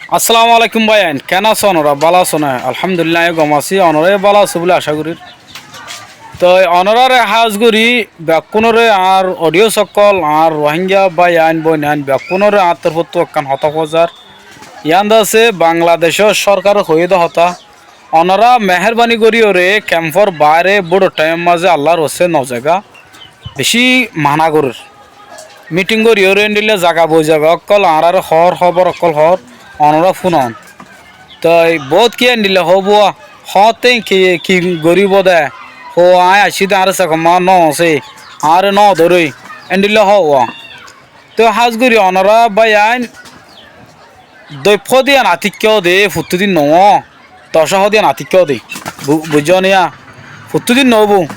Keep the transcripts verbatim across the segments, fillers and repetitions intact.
Assalamu alaikum báiyain, keén asó onorá? Bála asó né? Alhamdulillah, aññí gom así, onorá bála asó buli acá gorír. Toi onoráre hás gorí bekkúnoré, añár odiyós ókkol, añár Ruáingga báiyain bóinain bekkúnoré añár torfóttu ekkán hotá hoózar. Yián de asé Bangladecór sórkare hoiyé dé hotá. Onorá meérbani goríyoré kempór baáre búçor thaimor mazé Allar wasté nozagói. Bicí mana gorér. Míthing goríyoré endilla zaga boi zaga ókkol añáráre hoór, hóbor ókkol hoór, onorá fúnon. Toi boóut kiyá endilla hoóbou, hoóñtte ki, ki goríbou dé, hó aññí aiccí dé añáre sekomma nóoñsé, añáre nóodóre, endilla hoóbou. Toi hás gorí onorá báiyain, doippó diyan atíkka óde, futtú din noó, docá hó diyan atíkka óde. Bu-, buijjó niya? Futtú din noóibou.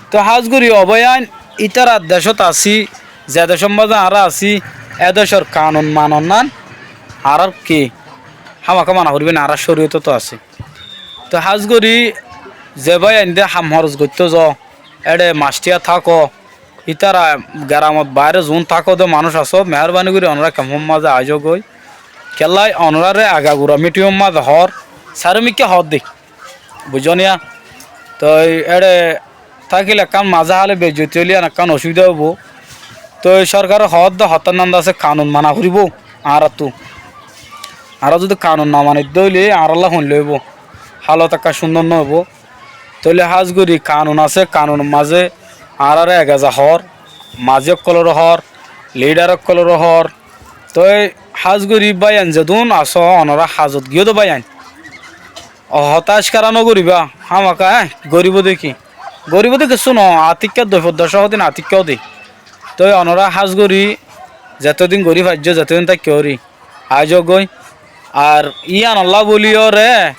Toi hás gorí o báiyain, ítara decót así, ze decór mazé añára así, é decór kanun manon nán, añárár ki hámaká mana foribó né, añárár córiyotót asé. Toi hás gorí ze báiyain dé ham horos goittó zoó, éçe masthíya táko, ítara geramot baáre zuún táko dé manúic asó, meérbani gorí onorá kempór mazé aizogói. Kiyólla onoráre agagura míthingor mazé hoór, sairó mikká hoódde. Buijjó niya? Toi éçe tákile ekkán mazé hále beijjoti óile yián ekkán ocúbida óibou. Toi sórkare hoódde hotár nán de asé kanun mana foribóu añáráttu. Añára zudi kanun no mani dé óile añárálla hoin loibóu. Hálot ekkán cúndor nóoibóu. Tóile hás gorí kanun asé, kanunor mazé añáráre egeza hoór, mazí ókkolóre hoór, lidhar ókkolóre hoór. Toi hás gorí báiyain zedún asó, onorá hazot giyó dé báiyain, o hotá eckára nógoríba, hámaká, éh, goríbou dé ki? Goríbou dé kessú noó, atíkka doifor docá hó din atíkka óde. Toi onorá hás gorí zetódin gorí faijjó, zetódin táikka óri, aizogói. Ar yíanollá bóliyoré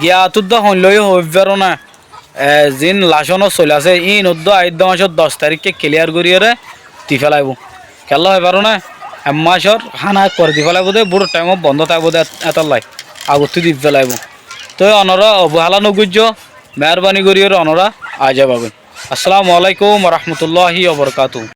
giya tuddá hoin loiyó hoói faró né. E, ziín lacónor soil asé, íin uddúa aiyér dé mácor doc taríkka kilíyar goríyoré di félaibóu. Kiyólla hoói faró né? Ek mácor hána ekkuare di félaibóu dé, búçor thaimot bondó tákibou dé, étallai agottú di félaibóu. Toi onorá obohálá nógoijjó, meérbani goríyoré onorá aizabagói. Assalamu alaikum warahmatulláhi wabarakátuhu.